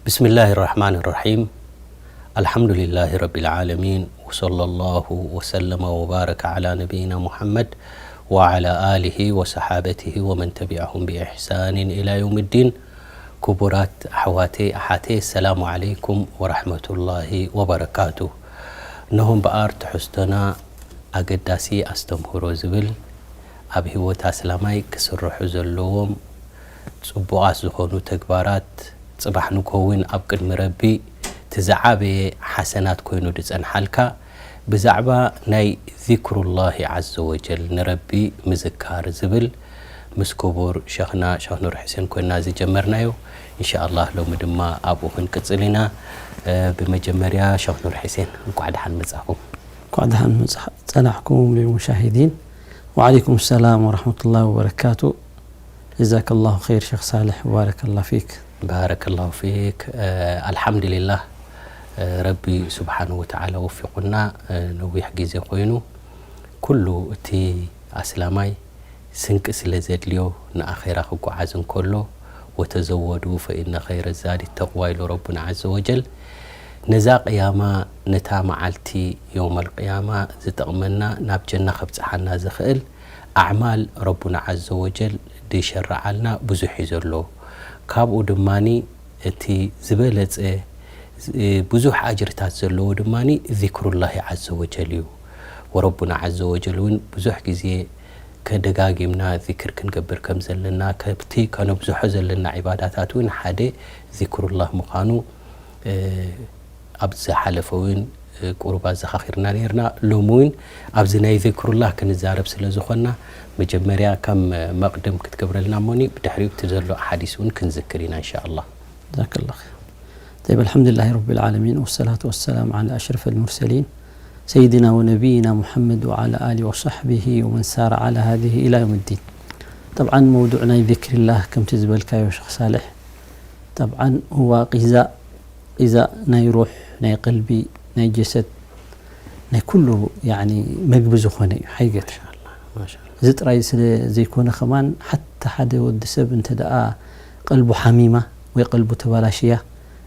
بسم الله الرحمن الرحيم. الحمد لله رب العالمين، وصلى الله وسلم وبارك على نبينا محمد وعلى آله وصحابته ومن تبعهم بإحسان إلى يوم الدين. ክቡራት ኣሕዋተይ ኣሓተይ፣ ሰላሙ ዓለይኩም ወራሕመቱላሂ ወበረካቱ። እነሆ እምበኣር ትሕዝቶና ኣገዳሲ ኣስተምህሮ ዝብል፣ ኣብ ህይወት ኣስላማይ ክስርሑ ዘለዎም ጽቡቓት ዝኾኑ ተግባራት፣ ጽባሕ ንግሆ እውን ኣብ ቅድሚ ረቢ እቲ ዝዓበየ ሓሰናት ኮይኑ ዝጸንሓልካ፣ ብዛዕባ ናይ ዚክሩላሂ ዓዘ ወጀል፣ ንረቢ ምዝካር ዝብል፣ ምስ ክቡር ሸኽና ሸኽ ኑር ሕሴን ኮይና ዝጀመርናዮ። ኢንሻኣላህ ሎሚ ድማ ኣብኡ ክንቅጽል ኢና። እ፣ ብመጀመርያ ሸኽ ኑር ሕሴን እንቋዕ ደሓን መጻኹም። እንቋዕ ደሓን መጻ-፣ ጸናሕኩም ልሙሻሂዲን። ወዓለይኩም ሰላም ወራሕመቱላሂ ወበረካቱ። ጀዛከላሁ ኸይር ሸኽ ሳልሕ፣ ወባረከላሁ ፊክ። ባረከላሁ ፊክ። እ፣ ኣልሓምዱሊላህ፣ እ፣ ረቢ ስብሓነሁ ወተዓላ ወፊቑና፣ እ፣ ነዊሕ ግዜ ኮይኑ፣ ኩሉ እቲ ኣስላማይ ስንቂ ስለ ዘድልዮ ንኣኼራ ክጓዓዝ እንከሎ፣ "ወተዘወዱ ፈኢነ ኸይረ ዛዲ ተቕዋ" ኢሉ ረቡና ዓዘ ወጀል። ነዛ ቅያማ፣ ነታ መዓልቲ የውመል ቅያማ ዝጠቕመና፣ ናብ ጀና ከብጽሓና ዝኽእል ኣዕማል ረቡና ዓዘ ወጀል ዝሸረዓልና ብዙሕ እዩ ዘሎ። ካብኡ ድማኒ እቲ ዝበለጸ፣ እ፣ ብዙሕ ኣጅርታት ዘለዎ ድማኒ ዚክሩላሂ ዓዘ ወጀል እዩ። ወረቡና ዓዘ ወጀል እውን ብዙሕ ግዜ ከደጋጊምና ዚክር ክንገብር ከም ዘለና፣ ካብቲ ከነብዝሖ ዘለና ዒባዳታት እውን ሓደ ዚክሩላህ ምዃኑ፣ እ፣ ኣብ ዝሓለፈ እውን፣ እ፣ ቁሩብ ኣዘኻኺርና ነይርና። ሎሚ እውን ኣብዚ ናይ ዚክሩላህ ክንዛረብ ስለ ዝኾንና፣ መጀመርያ ከም መቕድም ክትገብረልና እሞኒ፣ ብድሕሪኡ እቲ ዘሎ ኣሓዲስ እውን ክንዝክር ኢና፣ እንሻኣላህ። ጀዛከላሁ ኸይር። ጠይብ፣ ኣልሐምዱሊላሂ ረቢል ዓለሚን፣ ወሰላቱ ወሰላም ዓላ ኣሽረፊል ሙርሰሊን፣ ሰይድና ወነቢይና ሙሐመድ ወዓላ ኣሊሂ ወሰሕቢሂ ወመን ሳረ ዓላ ሃዚሂ ኢላ የውሚዲን። ጠብዓን፣ መውዱዕ ናይ ዚክሪላህ፣ ከምቲ ዝበልካዮ፣ ሸኽ ሳልሕ፣ ጠብዓን፣ ሁዋ ቂዛ፣ ቂዛ ናይ ሩሕ፣ ናይ ቀልቢ፣ ናይ ጀሰድ፣ ናይ ኩሉ፣ ያኒ፣ መግቢ ዝኾነ እዩ፣ ሓይገት። ማሻኣላህ፣ ማሻኣላህ። እዚ ጥራይ ስለ ዘይኮነ ከማን፣ ሓታ ሓደ ወዲ ሰብ እንተ ደኣ ቀልቡ ሓሚማ ወይ ቀልቡ ተባላሽያ፣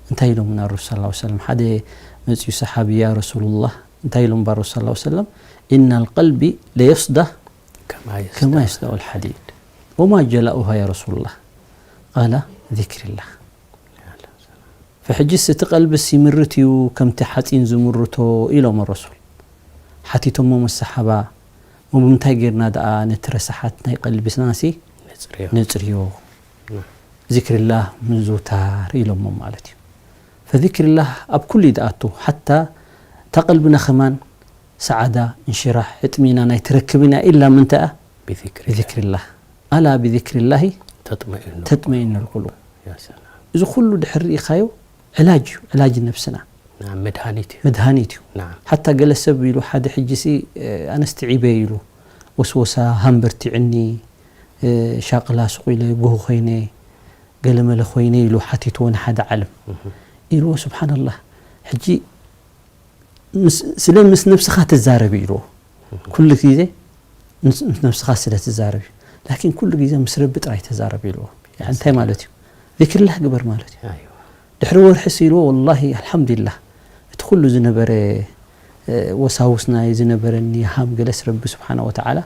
እንታይ ኢሎምና ረሱል ሰለላሁ ዐለይሂ ወሰለም? ሓደ መጺኡ ሰሓቢ፣ "ያ ረሱሉላህ"፣ እንታይ ኢሎም ባ ረሱል ሰለላሁ ዐለይሂ ወሰለም? "ኢነል ቀልቢ ለየስዳ ከማ የስዳ ከማ የስዳኡል ሓዲድ፣ ወማ ጀላኡሃ ያ ረሱሉላህ?" ቃለ፣ "ዚክሪላህ." ፈሕጅስ እቲ ቀልብስ ይምርት እዩ ከምቲ ሓጺን ዝምርቶ ኢሎም ረሱል። ሓቲቶሞም ሰሓባ፣ "እሞ ብምንታይ ጌርና ደኣ ነቲ ረሳሓት ናይ ቀልብናሲ ነጽርዮ?" ነጽርዮ? ና። ዚክሪላህ ምዝውታር ኢሎሞ ማለት እዩ። ፈዚክሪላህ ኣብ ኩሉ እዩ ዝኣቱ፣ ሓታ እታ ቀልብና ከማን ሰዓዳ፣ እንሽራሕ፣ እጥሚናን ኣይትረክብን እያ ኢላ ምንታይ እያ? ብዚክሪላህ። ብዚክሪላህ። ኣላ ብዚክሪላሂ ተጥመኢኑ። ተጥመኢኑል ቁሉብ። ያ ሰላም። እዚ ኩሉ ድሕሪ ርኢኻዮ፣ ዕላጅ እዩ፣ ዕላጅ ነብስና። ናም፣ መድሃኒት እዩ። መድሃኒት እዩ። ናም። ሓታ ገለ ሰብ ኢሉ ሓደ ሕጂ ሲ፣ እ፣ ኣነስ ትዒበ ኢሉ፣ ወስወሳ ሃምበርቲዕኒ፣ እ፣ ሻቕላ ስቕ ኢለ፣ ጉሁ ኮይነ፣ ገለመለ ኮይነ ኢሉ ሓቲትዎ ንሓደ ዓለም። እህ። ኢልዎ፣ ስብሓንላህ፣ ሕጂ ምስ፣ ስለ ምስ ነብስኻ ትዛረብ ኢልዎ። እህ። ኩሉ ግዜ ምስ፣ ምስ ነብስኻ ስለ ትዛረብ እዩ። ላኪን ኩሉ ግዜ ምስ ረቢ ጥራይ ተዛረብ ኢልዎ። ያ፣ እንታይ ማለት እዩ? ዚክርላህ ግበር ማለት እዩ። ኣይዋ። ድሕሪ ወርሒ ስኢልዎ፣ ወላሂ፣ ኣልሓምዱሊላህ፣ እቲ ኩሉ ዝነበረ፣ እ፣ ወሳውስ ናይ ዝነበረኒ ሃም ገለስ ረቢ ስብሓነ ወተዓላ፣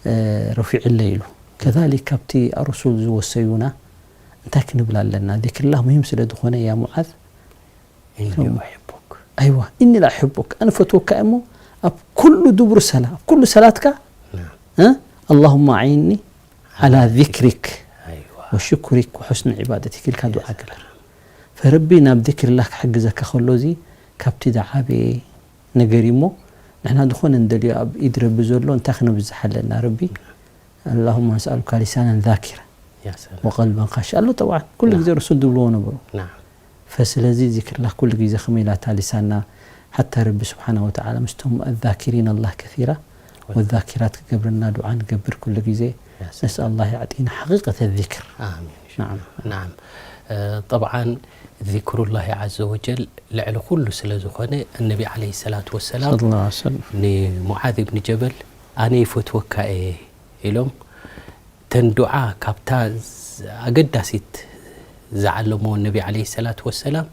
እ፣ ረፊዕለይ ኢሉ። ከዛሊክ ካብቲ ኣረሱል ዝወሰዩና እንታይ ክንብል ኣለና? ዚክርላህ ሙሂም ስለ ዝኾነ፣ ያ ሙዓዝ፣ ኢኒ ኡሒቡክ። ኣይዋ፣ ኢኒ ላ ኡሒቡክ፣ ኣነ ፈትወካ እየ እሞ፣ ኣብ ኩሉ ዱቡር ሰላ፣ ኣብ ኩሉ ሰላትካ፣ ናም። እ፣ ኣላሁማ ኣዒኒ ዓላ ዚክሪክ ኣይዋ። ወሽኩሪክ ወሑስኒ ዒባደቲክ ኢልካ ዱዓ ግበር። ፈረቢ ናብ ዚክርላህ ክሕግዘካ ከሎ፣ እዚ ካብቲ ዝዓበየ ነገር እዩ እሞ፣ ንሕና ዝኾነ እንደልዮ ኣብ ኢድ ረቢ ዘሎ እንታይ ክነብዝሕ ኣለና? ረቢ፣ ኣላሁማ ነስኣሉካ ሊሳናን ዛኪራ ያ ሰላም። ወቀልበን ኻሺ ኣሎ። ጠብዓን ኩሉ ናም። ግዜ ረሱል ዝብልዎ ነበሩ። ናም። ፈስለዚ ዚክርላህ ኩሉ ግዜ ከመይ ኢላ እታ ሊሳንና ሓታ ረቢ ስብሓነ ወተዓላ ምስቶም ኣዛኪሪን ኣላህ ከሲራ ወ- ወዛኪራት ክገብረና ዱዓ ንገብር ኩሉ ግዜ። ያ ሰላም። ነስኣል ኣላህ የዕጢና ሓቂቀተ ዚክር። ኣሚን። ናዓም። ናዓም። እ፣ ጠብዓን ዚክሩላሂ ዓዘ ወጀል ልዕሊ ኩሉ ስለ ዝኾነ፣ እነቢ ዓለይሂ ሰላቱ ወሰላም ሰለላሁ ዐለይሂ ወሰለም ንሙዓዝ ኢብን ጀበል፣ "ኣነ ይፈትወካ እየ" ኢሎም፣ ተን ዱዓ ካብታ ዝ-፣ ኣገዳሲት ዝዓለሞ ነቢ ዓለይሂ ሰላቱ ወሰላም፣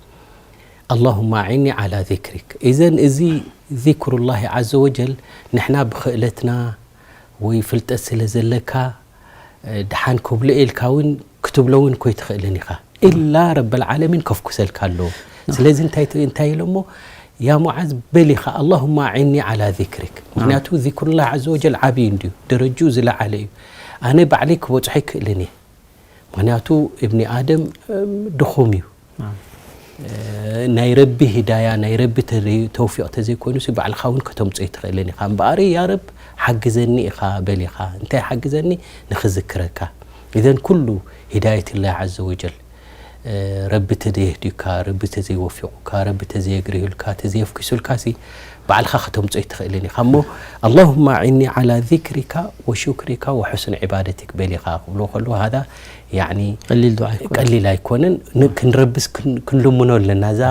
ኣላሁማ ኣዒኒ ዓላ ዚክሪክ። ኢዘን እዚ ዚክሩላሂ ዓዘ ወጀል ንሕና ብኽእለትና ወይ ፍልጠት ስለ ዘለካ፣ እ፣ ደሓን ክብሎ ኢልካ እውን ክትብሎ እውን ኮይትኽእልን ኢኻ። ኢላ ረበል ዓለሚን ከፍኩሰልካ ኣለዎ። ስለዚ እንታይ ት-፣ እንታይ ኢሎሞ? ያ ሙዓዝ በል ኢኻ፣ ኣላሁማ ኣዒኒ ዓላ ዚክሪክ። ምኽንያቱ ዚክሩላህ ዓዘ ወጀል ዓብዪ እንድዩ፣ ደረጅኡ ዝለዓለ እዩ። ኣነ ባዕለይ ክበጽሖ ኣይክእልን እየ። ምኽንያቱ እብኒ ኣደም፣ እም፣ ድኹም እዩ። ናም። እ፣ ናይ ረቢ ሂዳያ፣ ናይ ረቢ ተዘይ-፣ ተውፊቕ ተዘይኮይኑሲ ባዕልኻ እውን ከተምጽኦ ኣይትኽእልን ኢኻ። እምበኣር ያ ረብ ሓግዘኒ ኢኻ በል ኢኻ። እንታይ ሓግዘኒ? ንኽዝክረካ። ኢዘን ኩሉ ሂዳየትላህ ዓዘ ወጀል፣ እ፣ ረቢ ተዘየህድዩካ፣ ረቢ ተዘይወፊቑካ፣ ረቢ ተዘየግሪሁልካ፣ ተዘየፍኪሱልካሲ ባዕልኻ ከተምጽኦ ኣይትኽእልን ኢኻ። እሞ ኣላሁማ ኣዒኒ ዓላ ዚክሪካ ወሹክሪካ ወሑስን ዒባደቲክ በል ኢኻ ክብሎ ከለዉ ሃዛ ያዕኒ ቀሊል ዱዓ ኣይኮነን። ቀሊል ኣይኮነን። ን-፣ ክንረብስ ክን-፣ ክንልምኖ ኣለና። እዛ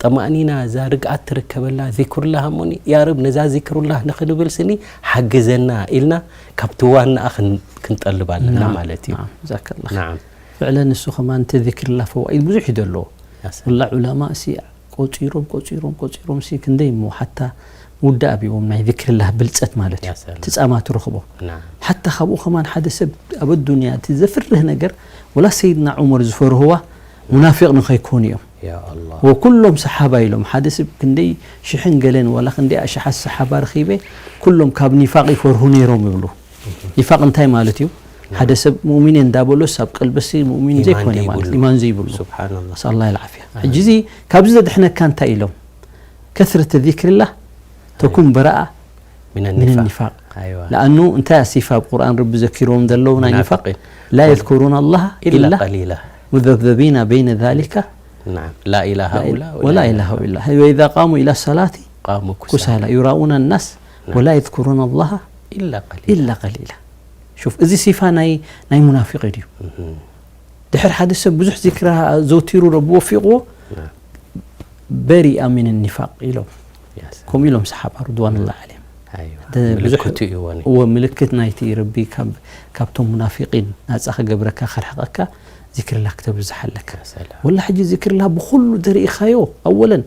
ጠማእኒና፣ እዛ ርግኣት ትርከበላ ዚክሩላህ እሞኒ፣ ያ ረብ ነዛ ዚክሩላህ ንኽንብል ስኒ ሓግዘና ኢልና ካብቲ ዋናኣ ክን-፣ ክንጠልብ ኣለና ናም፣ ማለት እዩ። ናም፣ ጀዛከላህ። ናም። ፍዕለን እሱ ከማን እቲ ዚክርላ ፈዋኢድ ብዙሕ እዩ ዘለዎ። ያ ሰላም። ወላ ዑለማ እሲ ቆጺሮም፣ ቆጺሮም፣ ቆጺሮም እሲ ክንደይ እሞ ሓታ ምውዳእ ኣብዎም ናይ ዚክርላህ ብልጸት ማለት እዩ። ያ ሰላም። እቲ ጻማ ትረኽቦ። ናም። ሓታ ካብኡ ከማን ሓደ ሰብ ኣብ ኣዱንያ እቲ ዘፍርህ ነገር ወላ ሰይድና ዑመር ዝፈርህዋ ሙናፊቕ ንኸይኮኑ እዮም። ያ ኣላህ። ወኩሎም ሰሓባ ኢሎም፣ ሓደ ሰብ ክንደይ ሽሕን ገለን ዋላ ክንደይ ኣሽሓት ሰሓባ ረኺበ፣ ኩሎም ካብ ኒፋቕ ይፈርሁ ነይሮም ይብሉ። ኒፋቕ እንታይ ማለት እዩ? ሓደ ሰብ ሙእሚን እየ እንዳበሎስ ኣብ ቀልበሲ ሙእሚን ኢማን ዘይኮነ ማለት ዘይብሉ። ኢማን ዘይብሉ። ሱብሓነላህ። ነስኣሉላህ ልዓፍያ። ኣይ። ሕጂ እዚ ካብዚ ዘድሕነካ እንታይ ኢሎም? ከስረት ዚክርላህ ተኩን በረኣ ሚነ ሚነ ኒፋቅ። ኒፋቅ። ኣይዋ። ለኣኑ እንታይ ሲፋ ኣብ ቁርኣን ረቢ ዘኪርዎም ዘለዉ ናይ ኒፋቅ? ሙናፊቂን። ላ የዝኩሩነ ኣላህ ኢላ ኢላ ቀሊላ። ሙዘብዘቢና በይነ ዛሊካ ናም። ላ ኢላ ሃኡላ ወላ ኢላ ሃኡላ። ወኢዛ ቃሙ ኢላ ሰላቲ ቃሙ ኩሳላ። ኩሳላ ዩራኡነ ናስ ናም። ወላ የዝኩሩነ ኣላህ ኢላ ቀሊላ። ኢላ ቀሊላ። ሹፍ፣ እዚ ሲፋ ናይ፣ ናይ ሙናፊቅ እዩ። እህ። ድሕር ሓደ ሰብ ብዙሕ ዚክራ ዘውቲሩ ረቢ ወፊቕዎ፣ ናም። በሪኣ ሚን ኒፋቅ ኢሎም። ያ ሰላም። ከምኡ ኢሎም ሰሓባ ርድዋኑላህ ዓለይሂም። ኣይዋ። ደ-፣ ብዙሕ ምልክቱ እዩ ወኒ። እወ፣ ምልክት ናይቲ ረቢ ካብ፣ ካብቶም ሙናፊቂን ናጻ ክገብረካ፣ ከርሕቐካ፣ ዚክርላ ክተብዝሓለካ። ያ ሰላም። ወላ ሕጂ ዚክርላ ብኹሉ ደሪእኻዮ፣ ኣወለን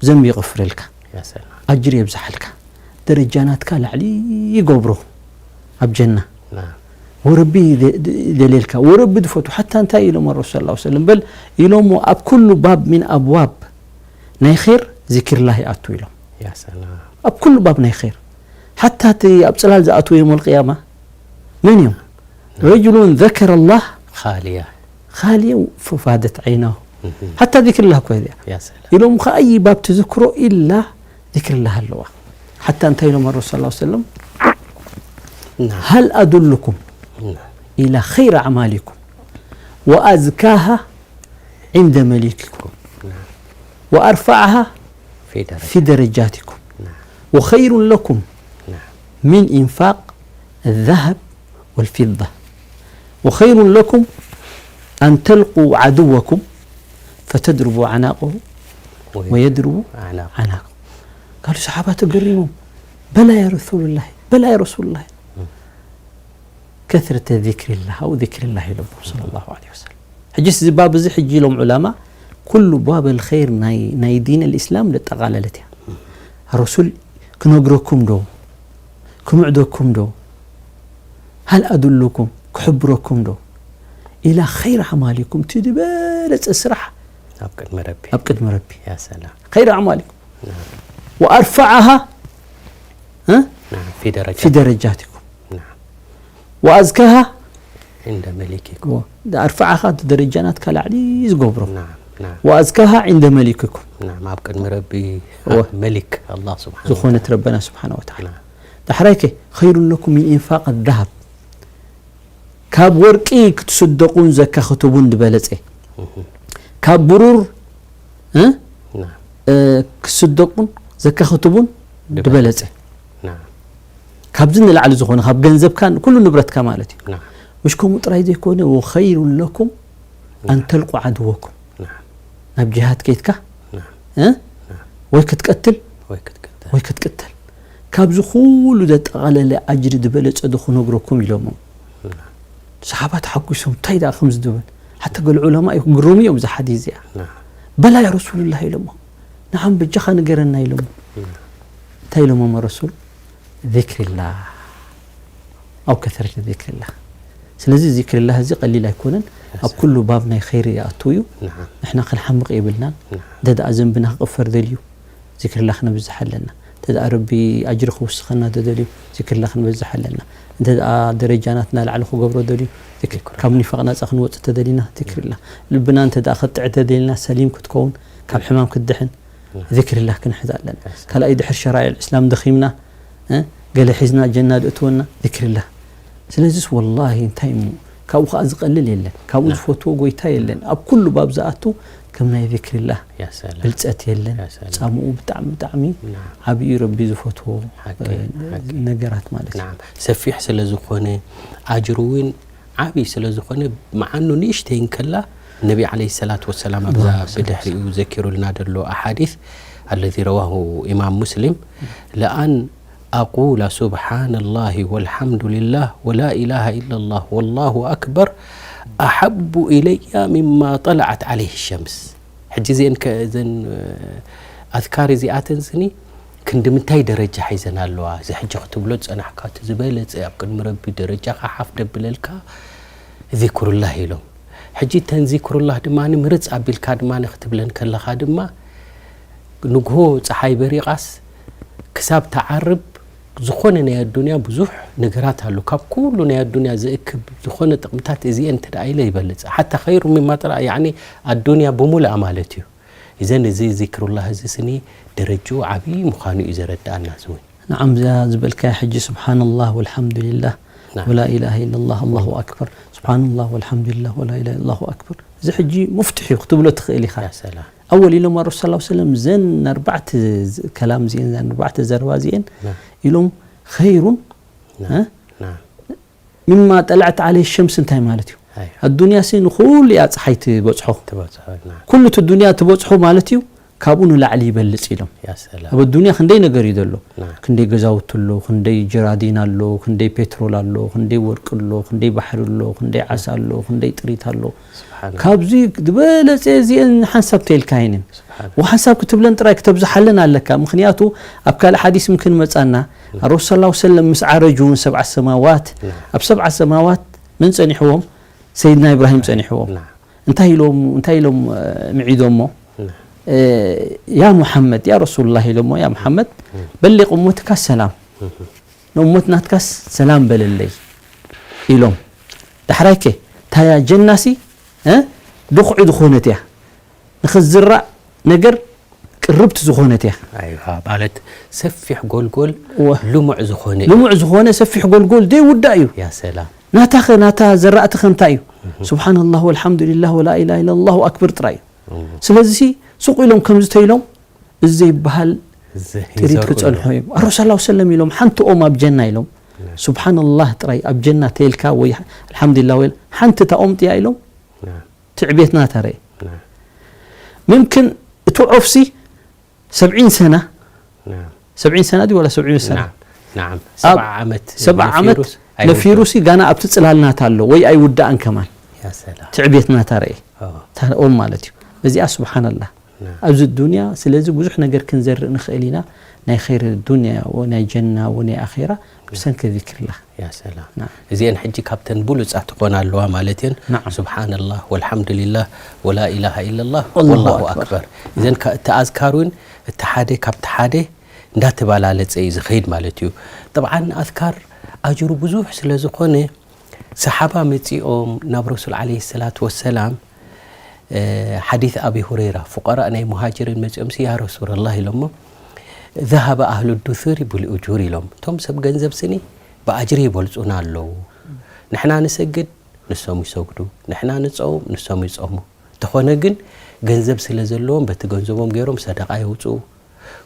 ዘንቢ ይቕፍረልካ። ያ ሰላም። ኣጅር የብዝሓልካ። ደረጃ ናትካ ላዕሊ ይገብሮ ኣብ ጀና። ናም። ወረቢ ደ-፣ ደ-፣ ደልየልካ፣ ወረቢ ድፈቱ። ሓታ እንታይ ኢሎም ኣረሱል ሰለላሁ ዐለይሂ ወሰለም? በል ኢሎሞ ኣብ ኩሉ ባብ ሚን ኣብዋብ ናይ ኸይር ዚክርላህ ይኣቱ ኢሎም። ያ ሰላም። ኣብ ኩሉ ባብ ናይ ኸይር። ሓታ እቲ ኣብ ጽላል ዝኣትዉ የውመል ቅያማ መን እዮም? ናም። ረጁሉን ዘከረ ኣላህ ኻሊያ። ኻሊያ ፈፋደት ዓይናሁ። እህ። ሓታ ዚክርላህ እኮ እያ። ያ ሰላም። ኢሎም ከኣ ኣይ ባብ ትዝክሮ ኢላ ዚክርላህ ኣለዋ። ሓታ እንታይ ኢሎም ኣረሱል ሰለላሁ ዐለይሂ ወሰለም? ናም። ሀል ኣዱልኩም ናም። ኢላ ኸይር ኣዕማሊኩም ወኣዝካሃ ዒንደ መሊኪኩም ናም። ወኣርፈዓሃ ፊ ደረጃ። ፊ ደረጃቲኩም ናም። ወኸይሩን ለኩም ናም። ሚን ኢንፋቅ ዘሀብ ወልፊዳ ወኸይሩን ለኩም ኣን ተልቁ ዓድወኩም ፈተድርቡ ኣዕናቀሁ ወየ-፣ ወየድርቡ ኣዕናቀ። ኣዕናቀኩም። ካሉ ሰሓባ ተገሪሞም፣ በላ ያ ረሱሉላህ፣ በላ ያ ረሱሉላህ። እም። ከስረተ ዚክሪላህ ኣው ዚክሪላህ ኢሎም ሰለላሁ ዐለይሂ ወሰለም። ሕጂስ እዚ ባብ እዚ ሕጂ ኢሎም ዑለማ፣ ኩሉ ባብ ኣልኸይር ናይ፣ ናይ ዲን ኣልእስላም ዘጠቓለለት እያ። ረሱል ክነግረኩም ዶ? ክምዕደኩም ዶ? ሃል ኣዱሉኩም፣ ክሕብረኩም ዶ? ኢላ ኸይር ኣዕማሊኩም፣ እቲ ዝበለጸ ስራሕ ኣብ ቅድሚ ረቢ። ኣብ ቅድሚ ረቢ። ያ ሰላም። ኸይር ኣዕማሊኩም። ናም። ወኣርፈዓሃ፣ እ? ናም፣ ፊ ደረጃ። ፊ ደረጃቲኩም። ናም። ወኣዝካሃ ዒንደ መሊኪኩም። ወ-፣ ኣርፈዓኻ እቲ ደረጃ ናትካ ላዕሊ ዝገብሮ። ናም፣ ናም። ወኣዝካሃ ዒንደ መሊኪኩም። ናም፣ ኣብ ቅድሚ ረቢ፣ እወ። ኣብ መሊክ ኣላህ ስብሓነ ዝኾነት ወተዓላ። ረበና ስብሓነ ወተዓላ። ናም። ዳሕራይ ከ፣ ኸይሩን ለኩም ሚን ኢንፋቅ ኣዛሃብ። ካብ ወርቂ ክትስደቁን ዘካ ክትቡን ዝበለጸ። እህ። ካብ ብሩር፣ እ? ናም። እ፣ ክትስደቁን ዘካ ክትቡን ዝበለጸ። ዝበለጸ። ናም። ካብዚ ንላዕሊ ዝኾነ፣ ካብ ገንዘብካን ኩሉ ንብረትካ ማለት እዩ። ናም። ምሽ ከምኡ ጥራይ ዘይኮነ፣ ወኸይሩን ለኩም ኣን ናም። ተልቁ ዓድወኩም። ናም። ናብ ጅሃድ ከይድካ፣ ናም። እ? ናም። ወይ ክትቀትል፣ ወይ ክትቅተል። ወይ ክትቅተል። ካብዚ ኩሉ ዘጠቓለለ ኣጅሪ ዝበለጸ ዶ ክነግረኩም ኢሎሞ። ናም። ሰሓባ ተሓጒሶም፣ እንታይ ደኣ ከምዚ ዝብል? ሓታ ገለ ዑለማ ይግረሙ እዮም እዛ ሓዲስ እዚኣ። በላ ያ ረሱሉላህ ኢሎሞ። ንዓም በጃኻ ንገረና ኢሎሞ። እንታይ ኢሎሞም ረሱል? ዚክሪላህ። ኣው ከሰረት ዚክሪላህ። ስለዚ ዚክሪላህ እዚ ቀሊል ኣይኮነን። ኣብ ኩሉ ባብ ናይ ኸይሪ ይኣቱ እዩ። ንሕና ክንሓምቕ የብልናን። እንተ ደኣ ዘንብና ክቕፈር ደልዩ ዚክርላ ክነብዝሕ ኣለና። እንተ ደኣ ረቢ ኣጅሪ ክውስኸና ተደልዩ ዚክርላ ክንበዝሕ ኣለና። እንተ ደኣ ደረጃ ናትና ላዕሊ ክገብሮ ደልዩ ዚክር፣ ካብ ኒፋቕ ናጻ ክንወጽእ ተደሊና ዚክርላ። ልብና እንተ ደኣ ከጥዕ ተደሊና ሰሊም ክትከውን ካብ ሕማም ክትድሕን ዚክርላ ክንሕዝ ኣለና። ካልኣይ ድሕር ሸራይዕ እስላም ደኺምና እ፣ ገለ ሒዝና ጀና ድእትወና ዚክርላ። ስለዚስ ወላሂ እንታይ እሞ ካብኡ ከኣ ዝቐልል የለን፣ ካብኡ ዝፈትዎ ጎይታ የለን። ኣብ ኩሉ ባብ ዝኣቱ ከም ናይ ዚክርላ ያ ሰላም። ብልጸት የለን። ያ ሰላም። ጻምኡ ብጣዕሚ ብጣዕሚ ናም። ዓብዩ ረቢ ዝፈትዎ ሓቂ፣ እ፣ ሓቂ። ነገራት ማለት እዩ። ናም። ሰፊሕ ስለ ዝኾነ ኣጅሩ እውን ዓብዪ ስለ ዝኾነ መዓኑ ንእሽተይ እንከላ ነቢ ዓለይሂ ሰላቱ ወሰላም ኣብዛ ኣላሁመ ሰሊ ብድሕሪኡ ዘኪሩልና ዘሎ ኣሓዲስ الذي رواه إمام مسلم لأن أقول سبحان الله والحمد لله ولا إله إلا الله والله أكبر أحب إلي مما طلعت عليه الشمس። ሕጂ እዚአን ከ-፣ እዘን፣ እ፣ ኣዝካር እዚኣተን ስኒ ክንዲ ምንታይ ደረጃ ሒዘን ኣለዋ? እዚ ሕጂ ክትብሎ ዝጸናሕካ እቲ ዝበለጸ ኣብ ቅድሚ ረቢ ደረጃኻ ሓፍ ደብለልካ ዚክሩላህ ኢሎም። ሕጂ እተን ዚክሩላህ ድማ ምርጽ ኣቢልካ ድማ ክትብለን ከለኻ ድማ ንግሆ ጸሓይ በሪቓስ ክሳብ ትዓርብ ዝኾነ ናይ ኣዱንያ ብዙሕ ነገራት ኣሎ። ካብ ኩሉ ናይ ኣዱንያ ዝእክብ ዝኾነ ጥቕምታት እዚአን እንተ ደኣ ኢለ ይበልጽ። ሓታ ኸይሩ ሚማ ጥራ፣ ያዕኒ ኣዱንያ ብምሉኣ ማለት እዩ። እዘን እዚ ዚክሩላህ እዚ ስኒ ደረጅኡ ዓብዪ ምዃኑ እዩ ዘረድኣና እዚ እውን። ንዓም እዛ ዝበልካያ ሕጂ ስብሓንላህ ወልሓምዱሊላህ ናም። ወላ ኢላሃ ኢለላህ ኣላሁ ኣክበር፣ ስብሓንላህ ወልሓምዱሊላህ ወላ ኢላሃ ኢለላሁ ኣክበር። እዚ ሕጂ ሙፍትሕ እዩ ክትብሎ ትኽእል ኢኻ። ያ ሰላም። ኣወል ኢሎም ኣረሱል ሰለላሁ ዐለይሂ ወሰለም እዘን ኣርባዕተ ዝ-፣ ከላም እዚአን፣ እዘን ኣርባዕተ ዘረባ እዚአን ናም። ኢሎም ኸይሩን፣ ናም። እ? ናም። ሚማ ጠለዐት ዓለይሂ ሸምስ እንታይ ማለት እዩ? ኣይ። ኣዱንያ ሲ ንኹሉ እያ ፀሓይ ትበፅሖ። ትበፅሖ፣ ናም። ኩሉ እቲ ዱንያ ትበፅሖ ማለት እዩ፣ ካብኡ ንላዕሊ ይበልፅ ኢሎም። ያ ሰላም። ኣብ ኣዱንያ ክንደይ ነገር እዩ ዘሎ። ናም። ክንደይ ገዛውቲ ኣሎ፣ ክንደይ ጀራዲን ኣሎ፣ ክንደይ ፔትሮል ኣሎ፣ ክንደይ ወርቂ ኣሎ፣ ክንደይ ባሕሪ ኣሎ፣ ክንደይ ዓሳ ኣሎ፣ ክንደይ ጥሪት ኣሎ። ስብሓን። ካብዚ ዝበለፀ እዚአን ሓንሳብ ተይልካ ይንን። ስብሓን። ወሓንሳብ ክትብለን ጥራይ ክተብዝሓለን ኣለካ። ምኽንያቱ ኣብ ካልእ ሓዲስ ምን ክንመጻና፣ ናም። ኣረሱል ሰለላሁ ዐለይሂ ወሰለም ምስ ዓረጁ እውን ሰብዓ ሰማዋት፣ ናም። ኣብ ሰብዓ ሰማዋት መን ጸኒሕዎም? ሰይድና ኢብራሂም ጸኒሕዎም። ናም። እንታይ ኢሎም፣ እንታይ ኢሎም፣ እ፣ ምዒዶሞ? ናም። እ፣ ያ ሙሓመድ፣ ያ ረሱሉላህ ኢሎሞ፣ ያ ሙሓመድ፣ ናም። በሊቕ እመትካ ሰላም። እህ። ንእመት ናትካስ ሰላም በለለይ ኢሎም። ዳሕራይከ፣ ታያ ጀናሲ፣ እ፣ ድኹዒ ዝኾነት እያ። ንኽዝራእ ነገር ቅርብቲ ዝኾነት እያ። ኣይዋ፣ ማለት ሰፊሕ ጎልጎል ወ-፣ ልሙዕ ዝኾነ እዩ። ልሙዕ ዝኾነ ሰፊሕ ጎልጎል ዘይውዳእ እዩ። ያ ሰላም። ናታኸ፣ ናታ ዘራእትኸ እንታይ እዩ? እህ። ስብሓንላህ ወልሓምዱሊላህ ወላ ኢላሃ ኢለላሁ ኣክበር ጥራይ እዩ። እህ። ስለዚሲ ሱቕ ኢሎም ከምዚ ተኢሎም እዚ ዘይበሃል እዚ ጥሪት ይዘርኡ ክጸንሖ እዮም። እዮም። ኣረሱል ሰለላሁ ዐለይሂ ወሰለም ኢሎም ሓንቲ ኦም ኣብ ጀና ኢሎም። ናም። ስብሓንላህ ጥራይ ኣብ ጀና ተይልካ ወይ ኣልሓምዱሊላህ ወይ ሓንቲ እታ ኦም ጥያ ኢሎም። ናም። ትዕቤት ናታ ርእ። ናም። ምምክን እቲ ዖፍሲ ሰብዒን ሰና፣ ናም። ሰብዒን ሰና ድዩ ወላ ሰብዒን ሰና? ናም። ናም። ኣብ ሰብዓ ዓመት ሰብዓ ዓመት ነፊሩስ ነፊሩሲ ኣይውድእን። ጋና ኣብቲ ጽላል ናታ ኣሎ ወይ ኣይውዳእን ከማን። ያ ሰላም። ትዕቤት ናታ ርእ። ኦ። እታ ኦም ማለት እዩ። እዚኣ ስብሓንላህ። ናም። ኣብዚ ዱንያ ስለዚ ብዙሕ ነገር ክንዘርእ ንኽእል ኢና። ናይ ኸይር ዱንያ ወ-፣ ናይ ጀና ወ-፣ ናይ ኣኼራ ብሰንኪ ዚክርላህ። ያ ሰላም። ናም። እዚአን ሕጂ ካብተን ብሉጻት ትኾና ኣለዋ ማለት እየን። ናም። ስብሓንላህ ወልሓምዱሊላህ ወላ ኢላሃ ኢለላህ ወላሁ ወላሁ ኣክበር። ኣክበር። እዘን ከ-፣ እቲ ኣዝካር እውን እቲ ሓደ ካብቲ ሓደ እንዳተባላለጸ እዩ ዝኸይድ ማለት እዩ። ጠብዓን ኣዝካር ኣጅሩ ብዙሕ ስለ ዝኾነ ሰሓባ መጺኦም ናብ ረሱል ዓለይሂ ሰላቱ ወሰላም፣ እ፣ ሓዲስ ኣቢ ሁረይራ፣ ፉቀራእ ናይ ሙሃጅሪን መጺኦምሲ፣ "ያ ረሱለላህ" ኢሎሞ፣ "ዘሀበ ኣህሉ ዱሱሪ ብልኡጁር" ኢሎም። እቶም ሰብ ገንዘብ ስኒ ብኣጅሪ ይበልጹና ኣለዉ። ንሕና ንሰግድ፣ ንሶም ይሰግዱ። ንሕና ንጸውም፣ ንሶም ይጸሙ። እንተኾነ ግን ገንዘብ ስለ ዘለዎም በቲ ገንዘቦም ገይሮም ሰደቓ የውጽኡ።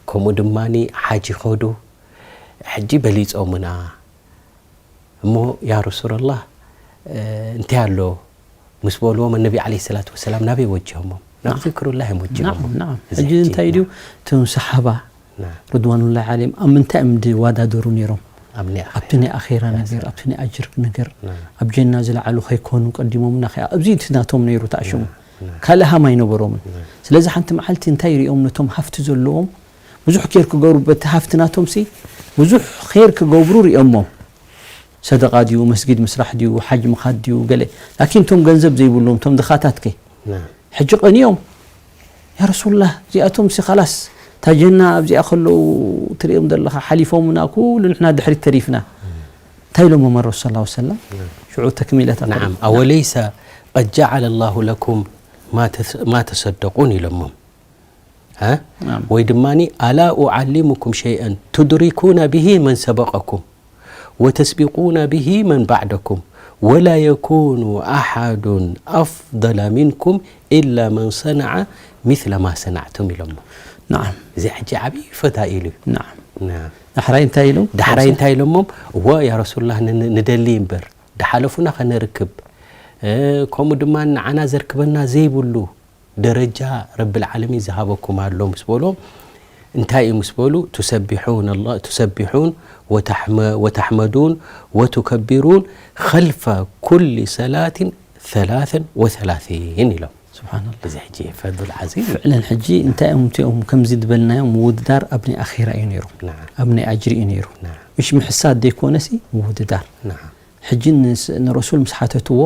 ከምኡ ድማኒ ሓጅ ይኸዱ። ሕጂ በሊጾምና። እሞ ያ ረሱለላህ፣ እ፣ እንታይ ኣሎ? ምስ በልዎም፣ ነቢ ዓለይሂ ሰላቱ ወሰላም ናበይ ወጅሆሞም? ናብ ናም። ዚክሩላህ እዮም ወጅሆሞም። ናም፣ ናም። እዚ ሕጂ ሕጂ፣ እንታይ ድዩ? ናም። እቶም ሰሓባ ናም። ርድዋኑላሂ ዓለይሂም ኣብ ምንታይ እዮም ዝወዳደሩ ነይሮም? ኣብ ናይ ኣኼራ። ኣብቲ ናይ ኣኼራ ነገር ኣብቲ ናይ ኣጅር ነገር ናም። ኣብ ጀና ዝለዓሉ ከይኮኑ ቀዲሞምና ከኣ ኣብዚ እቲ ናቶም ነይሩ ተኣሽሙ ናም። ካልእ ሃም ኣይነበሮምን። ስለዚ ሓንቲ መዓልቲ እንታይ ሪኦም ነቶም ሃፍቲ ዘለዎም ብዙሕ ኬር ክገብሩ በቲ ሃፍቲ ናቶም ሲ ብዙሕ ር ክገብሩ ሪኦሞም ሰደቃ ድዩ መስጊድ ምስራሕ ድዩ ሓጅ ምኻድ ድዩ ገለ ላኪን ቶም ገንዘብ ዘይብሎም ቶም ድኻታት ከ ናም። ሕጂ ቀንዮም ያ ረሱሉላህ እዚኣቶም ሲ ኻላስ ታጀና ኣብዚኣ ከለዉ ትሪኦም ዘለኻ ሓሊፎምና ኩሉ ንሕና ድሕሪት ተሪፍና እንታይ ኢሎሞም ረሱል ሰለላሁ ዐለይሂ ወሰለም ሽዑ ተክሚለት نعم أوليس قد جعل الله لكم ما تس- ما تصدقون ኢሎሞም ها نعم. ወይ ድማ ألا أعلمكم شيئا تدركون به من سبقكم وتسبقون به من بعدكم ولا يكون أحد أفضل منكم إلا من صنع مثل ما صنعتم ኢሎሞ نعم እዚ ሕጂ ዓብዪ ፈታ ኢሉ እዩ نعم نعم ዳሕራይ እንታይ ኢሉ ዳሕራይ እንታይ ኢሎሞም እወ ያ ረሱሉላህ ን- ንደሊ እምበር ድሓለፉና ከነርክብ እ፣ ከምኡ ድማ ንዓና ዘርክበና ዘይብሉ ደረጃ ረብል ዓለሚን ዝሃበኩም ኣሎ ምስ በሎም እንታይ እዩ ምስ በሉ تسبحون الله تسبحون وتحم- وتحمدون وتكبرون خلف كل صلاة ثلاثا وثلاثين ኢሎም ስብሓንላ እዚ ሕጂ ፈዱል ዓዚም ፍዕለን ሕጂ እንታይ እዮም እቲኦም ከምዚ ዝበልናዮም ምውድዳር ኣብ ናይ ኣኼራ እዩ ነይሩ نعم ኣብ ናይ ኣጅሪ እዩ ነይሩ نعم ምሽ ምሕሳድ ዘይኮነሲ ምውድዳር نعم ሕጂ ንስ- ንረሱል ምስ ሓተትዎ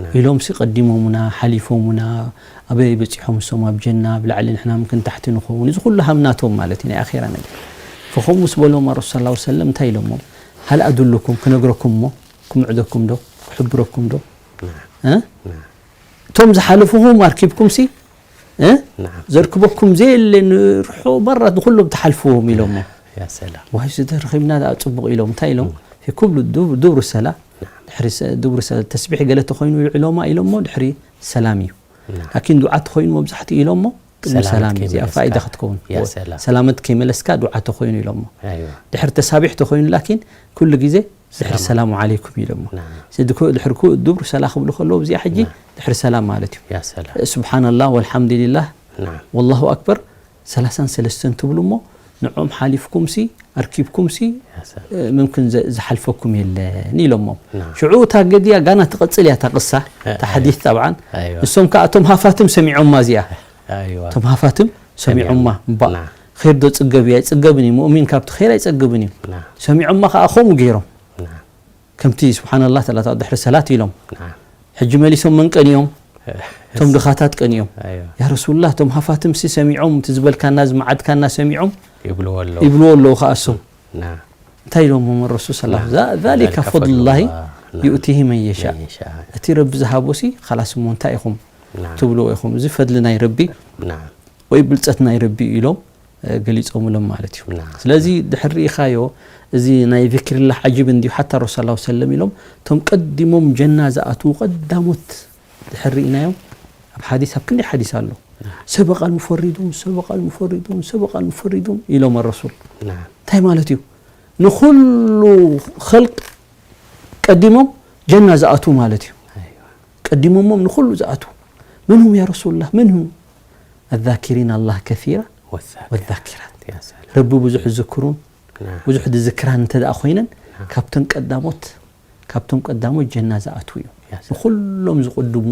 نعم ኢሎም ሲ ቀዲሞሙና ሓሊፎሙና ኣበይ በፂሖም እሶም ኣብ ጀና ኣብ ላዕሊ ንሕና ምክን ታሕቲ ንኸውን እዚ ኩሉ ሃምናቶም ማለት እዩ ናይ ኣኼራ ነገር ፈኸም ምስ በሎም ረሱል ስ ሰለም እንታይ ኢሎሞ ሃል ኣዱልኩም ክነግረኩም ሞ ክምዕደኩም ዶ ክሕብረኩም ዶ نعم እ? نعم እቶም ዝሓለፉኹም ኣርኪብኩም ሲ እ? نعم ዘርክበኩም ዘየለ ንርሑ በራት ንኩሎም ትሓልፍዎም ኢሎሞ يا سلام ዋይ እዚ ተረኺብና ደኣ ፅቡቕ ኢሎም እንታይ ኢሎም ኩብሉ ዱብ- ዱብሩ ሰላ ድሕሪ ሰ- ዱብሩ ሰላ ተስቢሕ ገለ ተኮይኑ ይልዕሎማ ኢሎሞ ድሕሪ ሰላም እዩ نعم ላኪን ዱዓ ተኮይኑ መብዛሕትኡ ኢሎሞ ቅድሚ ሰላመት ሰላም እዩ እዚኣ ከይመለስካ። ፋይዳ ክትከውን يا سلام ሰላመት ከይመለስካ ዱዓ ተኮይኑ ኢሎሞ أيوة ድሕሪ ተሳቢሕ ተኮይኑ ላኪን ኩሉ ግዜ ድሕሪ ሰላም ሰላሙ ዓለይኩም ኢሎሞ نعم እዚ ድኮ- ድሕሪ ኩ- ዱብሩ ሰላ ክብሉ ከለዉ እዚኣ ሕጂ نعم ድሕሪ ሰላም ማለት እዩ يا سلام ስብሓንላህ ወልሓምዱሊላህ نعم ወላሁ ኣክበር ሰላሳን ሰለስተን ትብሉ እሞ ንዖም ሓሊፍኩም ሲ ኣርኪብኩም ሲ يا سلام እ፣ ምምክን ዘ- ዝሓልፈኩም የለን ኢሎሞም نعم ሽዑ እታ ገድያ ጋና ትቐፅል እያ እታ ቅሳ እታ ሓዲት ጠብዓን أيوة ንሶም ከዓ እቶም ሃፋትም ሰሚዖማ እዚኣ أيوة እቶም ሃፋትም ሰሚዖማ እባ نعم ኸይር ዶ ፅገብ እዩ ኣይፅገብን እዩ ሙእሚን ካብቲ ኸይር ኣይፀግብን እዩ نعم ሰሚዖማ ከዓ ከምኡ ገይሮም نعم ከምቲ ስብሓንላህ ተላታ ድሕሪ ሰላት ኢሎም نعم ሕጂ መሊሶም መን ቀንዮም እቶም ድኻታት ቀንዮም أيوة ያ ረሱሉላህ እቶም ሃፋትም ሲ ሰሚዖም እቲ ዝበልካና ዝመዓድካና ሰሚዖም ይብልዎ ኣለዉ ይብልዎ ኣለዉ ከዓ እሶም نعم እንታይ ኢሎሞ ረሱል ስ ذلك فضل الله يؤتيه من يشاء من يشاء እቲ ረቢ ዝሃቦ ሲ ካላስ እሞ እንታይ ኢኹም نعم ትብልዎ ኢኹም እዚ ፈድሊ ናይ ረቢ نعم ወይ ብልፀት ናይ ረቢ እዩ ኢሎም እ፣ ገሊፆምሎም ማለት እዩ نعم ስለዚ ድሕር ርኢኻዮ እዚ ናይ ذكر الله عجيب እንድዩ ሓታ ረሱል ስ ሰለም ኢሎም እቶም ቀዲሞም ጀና ዝኣትዉ ቀዳሞት ድሕር ርኢናዮም ኣብ ሓዲስ ኣብ ክንደይ ሓዲስ ኣሎ سبق المفردون سبق المفردون سبق المفردون ኢሎም ረሱል نعم እንታይ ማለት እዩ ንኩሉ ኸልቅ ቀዲሞም ጀና ዝኣትዉ ማለት እዩ أيوة ቀዲሞሞም ንኩሉ ዝኣትዉ من هم يا رسول الله من هم الذاكرين الله كثيرا والذاكرات والذاكرات يا سلام ረቢ ብዙሕ ዝዝክሩን نعم ብዙሕ ዝዝክራን እንተ ደኣ ኮይነን ካብተን ቀዳሞት ካብቶም ቀዳሞት ጀና ዝኣትዉ እዩ يا سلام ንኩሎም ዝቕድሙ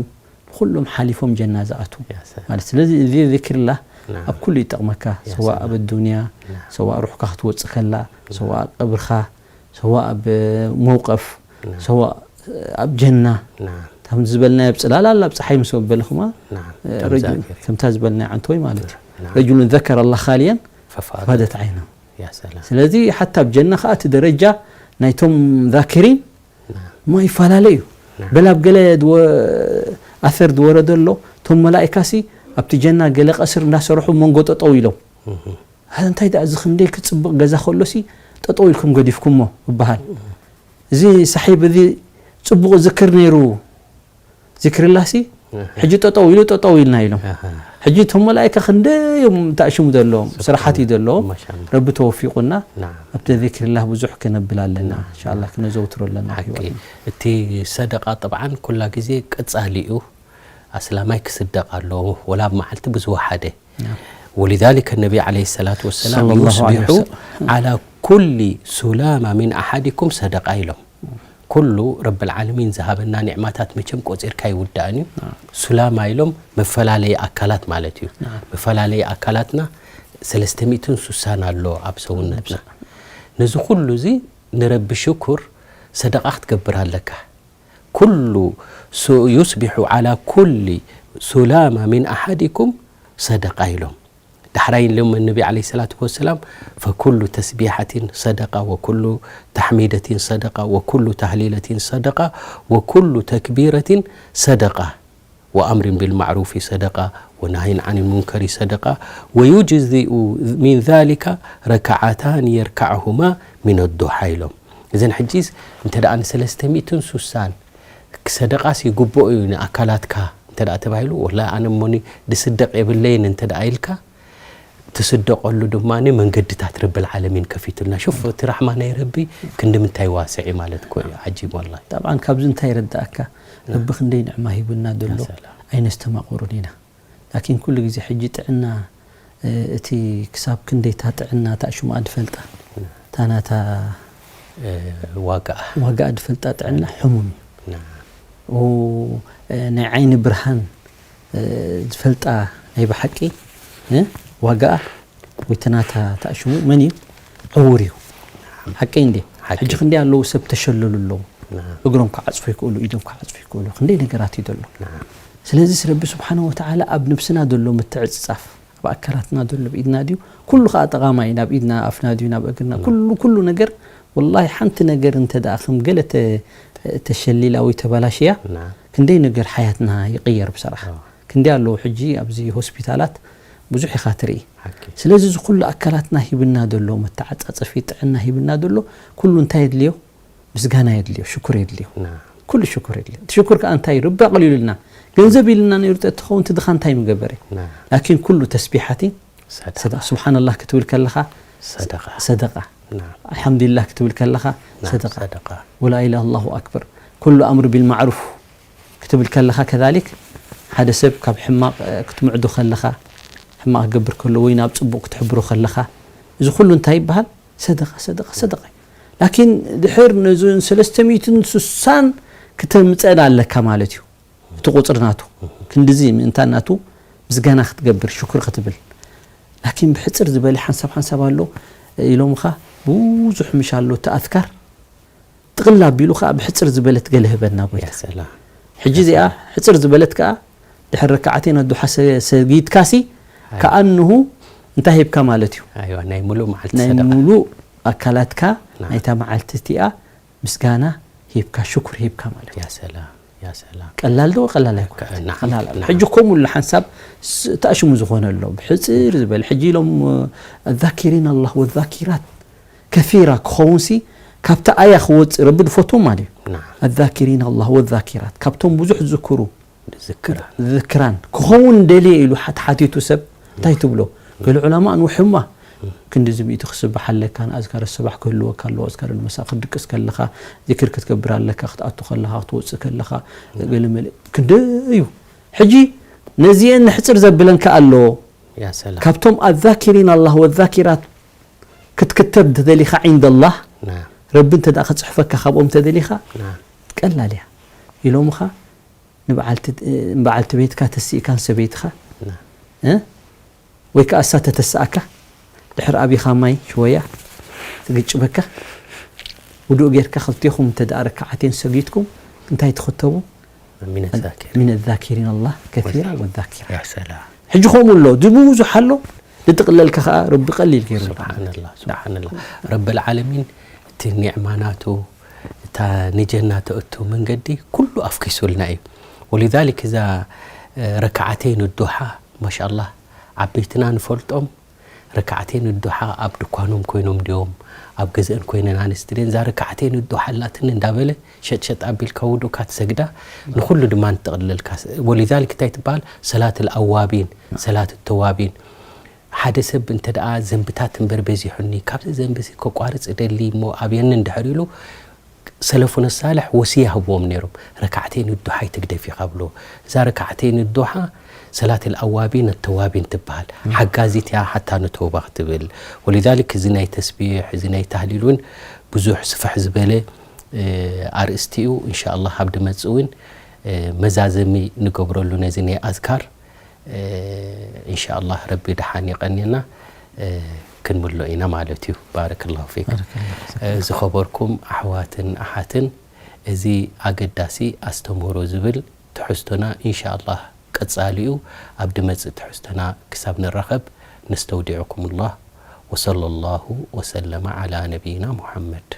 ንኩሎም ሓሊፎም ጀና ዝኣትዉ يا سلام ማለት ስለዚ እዚ ذكر الله نعم ኣብ ኩሉ ይጠቕመካ يا ሰዋእ سلام ኣብ ኣዱንያ نعم ሰዋእ ሩሕካ ክትወፅእ ከላ ሰዋእ ኣብ ቀብርኻ ሰዋእ ኣብ መውቀፍ نعم ሰዋእ ኣብ ጀና نعم ከም ዝበልናዮ ኣብ ፅላል ኣላ ኣብ ፀሓይ ምስ በልኹማ نعم እ፣ ከም ረጁል ذاكر ከምታ ዝበልናዮ ዓንተ ወይ ማለት እዩ نعم رجل ذكر الله خاليا ففاضت فادت عينه يا سلام ስለዚ ሓታ ኣብ ጀና ከዓ እቲ ደረጃ ናይቶም ذاكرين نعم ማ ይፈላለ እዩ نعم በል ኣብ ገለ ድወ- ኣሰር ዝወረደ ኣሎ እቶም መላእካ ሲ ኣብቲ ጀና ገለ ቀስር እንዳሰርሑ መንጎ ጠጠው ኢሎም مهم. ሀ እንታይ ደኣ እዚ ክንደይ ክፅብቕ ገዛ ከሎሲ ጠጠው ኢልኩም ገዲፍኩሞ ይበሃል እዚ ሳሒብ እዚ ፅቡቕ ዝክር ነይሩ ዚክርላሲ ሕጂ ጠጠው ኢሉ ጠጠው ኢልና ኢሎም ኣሃ። ሕጂ እቶም መላእካ ክንደዮም ተኣሽሙ ዘለዎም ስራሓት እዩ ዘለዎም ማሻአላህ። ረቢ ተወፊቁና ናም። ኣብቲ ዚክርላህ ብዙሕ ክነብል ኣለና እንሻላ ክነዘውትሮ ኣለና ሓቂ ህይወትና እቲ ሰደቃ ጠብዓን ኩላ ግዜ ቀጻሊ እዩ ኣስላማይ ክስደቅ ኣለዎ ወላ ኣብ መዓልቲ ብዝወሓደ ናም። ولذلك النبي عليه الصلاة والسلام صلى الله عليه يصبح وسلم. على ኩሊ ሱላማ ሚን ኣሓዲኩም ሰደቃ ኢሎም። ኩሉ ረብል ዓለሚን ዝሃበና ኒዕማታት መቸም ቆጺርካ ይውዳእን እዩ። ሱላማ ኢሎም መፈላለየ ኣካላት ማለት እዩ። መፈላለየ ኣካላትና ሰለስተ ሚእትን ስሳን ኣሎ ኣብ ሰውነትና። ነዚ ኩሉ እዚ ንረቢ ሽኩር ሰደቃ ክትገብር ኣለካ። ኩሉ ሱ-፣ ዩስቢሑ ዓላ ኩሊ ሱላማ ሚን ኣሓዲኩም ሰደቃ ኢሎም። ዳሕራይ ኢሎም ነቢ ዓለይሂ ሰላቱ ወሰላም፣ ፈኩሉ ተስቢሐቲን ሰደቃ ወኩሉ ተሕሚደቲን ሰደቃ ወኩሉ ተህሊለቲን ሰደቃ ወኩሉ ተክቢረቲን ሰደቃ ወኣምሪን ቢልማዕሩፊ ሰደቃ ወናህይን ዓኒል ሙንከሪ ሰደቃ ወዩጅዚኡ ሚን ዛሊካ ረክዓታን የርካዕሁማ ሚን ዱሓ ኢሎም። እዘን ሕጂስ እንተ ደኣ ንሰለስተ ሚእትን ስሳን ሰደቃስ ይግብኦ እዩ ንኣካላትካ እንተ ደኣ ተባሂሉ፣ ወላ ኣነ እሞኒ ድስደቕ የብለይን እንተ ደኣ ኢልካ፣ ትስደቐሉ ድማ መንገድታት ረብል ዓለሚን ከፊቱልና። ሹፍ፣ እቲ ራሕማ ናይ ረቢ ክንዲ ምንታይ ዋስዕ እዩ ማለት እኮ እዩ። ዓጂብ ወላሂ። ጠብዓን ካብዚ እንታይ ይረዳእካ? ረቢ ክንደይ ንዕማ ሂቡና ዘሎ ያ ሰላም። ኣይነስተማቕሩን ኢና። ላኪን ኩሉ ግዜ ሕጂ ጥዕና፣ እ፣ እቲ ክሳብ ክንደይ እታ ጥዕና እታ ሽሙኣ ድፈልጣ፣ እታ ናታ እ፣ ዋጋኣ። ዋጋኣ ድፈልጣ ጥዕና ሕሙም እዩ። ና። ኦ፣ እ፣ ናይ ዓይኒ ብርሃን፣ እ፣ ዝፈልጣ ናይ ብሓቂ፣ እ፣ ዋጋኣ ወይ እቲ ናታ እታ ሽሙ መን እዩ? ዕዉር እዩ። ሓቂ እንዴ? ሓቂ። ሕጂ ክንደይ ኣለዉ ሰብ ተሸለሉ ኣለዉ። ና። እግሮም ክዓጽፉ ይክእሉ፣ ኢዶም ክዓጽፉ ይክእሉ። ክንደይ ነገራት እዩ ዘሎ። ና። ስለዚስ ረቢ ስብሓነ ወተዓላ ኣብ ነብስና ዘሎ ምትዕጽጻፍ፣ ኣብ ኣካላትና ዘሎ ብኢድና ድዩ? ኩሉ ከኣ ጠቓማይ ናብ ኢድና፣ ኣፍና ድዩ፣ ናብ እግርና? ኩሉ፣ ኩሉ ነገር ወላሂ ሓንቲ ነገር እንተ ደኣ ከም ገለ ተ-፣ ተሸሊላ ወይ ተበላሽያ፣ ና። ክንደይ ነገር ሓያትና ይቕየር ብሰራሕ። ኣዎ። ክንደይ ኣለዉ ሕጂ ኣብዚ ሆስፒታላት ብዙሕ ኢኻ ትርኢ። ሓቂ። ስለዚ እዚ ኩሉ ኣካላትና ሂብና ዘሎ መተዓጻጸፊ ጥዕና ሂብና ዘሎ ኩሉ እንታይ የድልዮ? ምስጋና የድልዮ፣ ሽኩር የድልዮ። ና። ኩሉ ሽኩር የድልዮ። እቲ ሽኩር ከኣ እንታይ? ረቢ ኣቕሊሉልና። ገንዘብ ኢልና ነይሩ ተትኸውን እቲ ድኻ እንታይ ምገበረ? ና። ላኪን ኩሉ ተስቢሓቲ ሰደቃ። ሰደቃ። ሱብሓነላህ ክትብል ከለኻ ሰደቃ። ሰደቃ። ና። ኣልሓምዱሊላህ ክትብል ከለኻ ና፣ ሰደቃ። ሰደቃ። ወላ ኢላሃ ኣላሁ ኣክበር። ኩሉ ኣምሩ ቢልማዕሩፍ ክትብል ከለኻ ከዛሊክ ሓደ ሰብ ካብ ሕማቕ፣ እ፣ ክትምዕዶ ከለኻ፣ ሕማቕ ክገብር ከሎ ወይ ናብ ጽቡቕ ክትሕብሮ ከለኻ፣ እዚ ኩሉ እንታይ ይበሃል? ሰደቃ፣ ሰደቃ፣ ሰደቃ እዩ። ላኪን ድሕር ነዚ ሰለስተ ሚእትን ስሳን ክተምጸን ኣለካ ማለት እዩ። እቲ ቁጽሪ ናቱ፣ ክንድዚ ምእንታን ናቱ ምስጋና ክትገብር፣ ሽኩር ክትብል። ላኪን ብሕጽር ዝበለ ሓንሳብ ሓንሳብ ኣሎ ኢሎምኻ፣ ብዙሕ ምሽ ኣሎ እቲ ኣዝካር። ጥቕል ኣቢሉ ኸኣ ብሕጽር ዝበለት ገለ ህበና ጎይታ። ያ ሰላም። ሕጂ እዚኣ ሕጽር ዝበለት ከኣ ድሕሪ ረካዓተይን ኣዱሓ ሰ-፣ ሰጊድካሲ ኣይ። ከኣንሁ እንታይ ሂብካ ማለት እዩ? ኣይዋ፣ ናይ ሙሉእ መዓልቲ ናይ ሰደቃ። ሙሉእ ኣካላትካ ናም። ናይታ መዓልቲ እቲኣ ምስጋና ሂብካ፣ ሽኩር ሂብካ ማለት እዩ። ያ ሰላም፣ ያ ሰላም። ቀላል ዶ? ቀላል ኣይኮነን። ናም፣ ቀላል። ናም። ሕጂ ከምኡ ኢሉ ሓንሳብ ስ-፣ ተኣሽሙ ዝኾነ ኣሎ። ብሕጽር ዝበለ። ሕጂ ኢሎም፣ ኣዛኪሪን ኣላህ ወዛኪራት ከሲራ ክኸውንሲ፣ ካብቲ ኣያ ክወጽእ ረቢ ድፈትዎም ማለት እዩ። ናም። ኣዛኪሪን ኣላህ ወዛኪራት፣ ካብቶም ብዙሕ ዝዝክሩ ዝዝክራን። ዝዝክራን ክኸውን ደልየ ኢሉ ሓ-፣ ተሓቲቱ ሰብ እንታይ ትብሎ? ገለ ዑለማ ንውሕማ ክንዲ ዝሚእቲ ክስብሕ ኣለካ፣ ንኣዝካረ ሰባሕ ክህልወካ ኣለዎ፣ ኣዝካረ መሳእ ክትድቅስ ከለኻ፣ ዚክር ክትገብር ኣለካ፣ ክትኣቱ ከለኻ፣ ክትወጽእ ከለኻ፣ ገለ መለ-፣ ክንደይ እዩ። ሕጂ ነዚኤን ንሕጽር ዘብለን ከኣ ኣለዎ። ያ ሰላም። ካብቶም ኣዛኪሪን ኣላህ ወዛኪራት ክትክተብ እንተደሊኻ ዒንደ ኣላህ፣ ናም። ረቢ እንተ ደኣ ክጽሕፈካ ካብኦም እንተደሊኻ፣ ናም። ቀላል እያ ኢሎምኻ። ንበዓልቲ፣ ንበዓልቲ ቤትካ ተሲእካን ሰበይትኻ፣ ናም። እ? ወይ ከኣ እሳ ተተስኣካ፣ ድሕር ኣቢኻ ማይ ሽወያ ትግጭበካ፣ ውዱእ ጌርካ ክልቴኹም እንተ ደኣ ረካዓቴን ሰጊድኩም፣ እንታይ ትኽተቡ? ሚነ ዛኪሪን። ሚነ ዛኪሪን ኣላህ ከሲራ ወዛኪራት። ያ ሰላም። ሕጂ ከምኡ ኣሎ፣ እዚ ብዙሕ ኣሎ፣ ዝጥቕለልካ ከኣ ረቢ ቀሊል ገይሩ። ሱብሓነላህ፣ ሱብሓነላህ። ረብል ዓለሚን እቲ ኒዕማ ናቱ፣ እታ ንጀና ተእቱ መንገዲ ኩሉ ኣፍኪሱልና እዩ። ወሊዛሊክ እዛ፣ እ፣ ረክዓተይን ዱሓ፣ ማሻኣላህ፣ ዓበይትና ንፈልጦም፣ ረክዓተይን ዱሓ ኣብ ድኳኖም ኮይኖም ድዮም፣ ኣብ ገዝአን ኮይነን ኣንስቲ ድየን፣ እዛ ረክዓተይን ዱሓ ኣላትኒ እንዳበለ ሸጥ ሸጥ ኣቢልካ ውዱእካ ትሰግዳ፣ ንኹሉ ድማ ንጠቕልለልካ። ወሊዛሊክ እንታይ ትበሃል? ሰላት ኣልኣዋቢን፣ ሰላት ተዋቢን። ሓደ ሰብ እንተ ደኣ ዘንብታት እምበር በዚሑኒ፣ ካብዚ ዘንቢ እዚ ከቋርጽ እደሊ እሞ ኣብየኒ እንድሕር ኢሉ፣ ሰለፉነ ሳልሕ ወስያ ህብዎም ነይሮም። ረካዕተይን ዱሓ ኣይትግደፍ ኢኻ ብሎ። እዛ ረካዕተይን ዱሓ ሰላት ኣልኣዋቢን ኣተዋቢን ትበሃል ሓጋዚት እያ ሓታ ንተውባ ክትብል። ወሊዛሊክ እዚ ናይ ተስቢሕ፣ እዚ ናይ ታህሊል እውን ብዙሕ ስፍሕ ዝበለ ኣርእስቲ እዩ። እንሻ ኣላህ ኣብ ድመጽእ እውን መዛዘሚ ንገብረሉ ነዚ ናይ ኣዝካር። እንሻ ኣላህ ረቢ ደሓን የቐንየና፣ ክንምሎ ኢና ማለት እዩ። ባረከላሁ ፊክ። ዝኸበርኩም ኣሕዋትን ኣሓትን፣ እዚ ኣገዳሲ ኣስተምህሮ ዝብል ትሕዝቶና እንሻ ኣላህ ቀጻሊ እዩ። ኣብ ድመጽእ ትሕዝቶና ክሳብ ንራኸብ ነስተውዲዕኩም ላህ። ወሰለ ላሁ ወሰለመ ዓላ ነቢይና ሙሓመድ።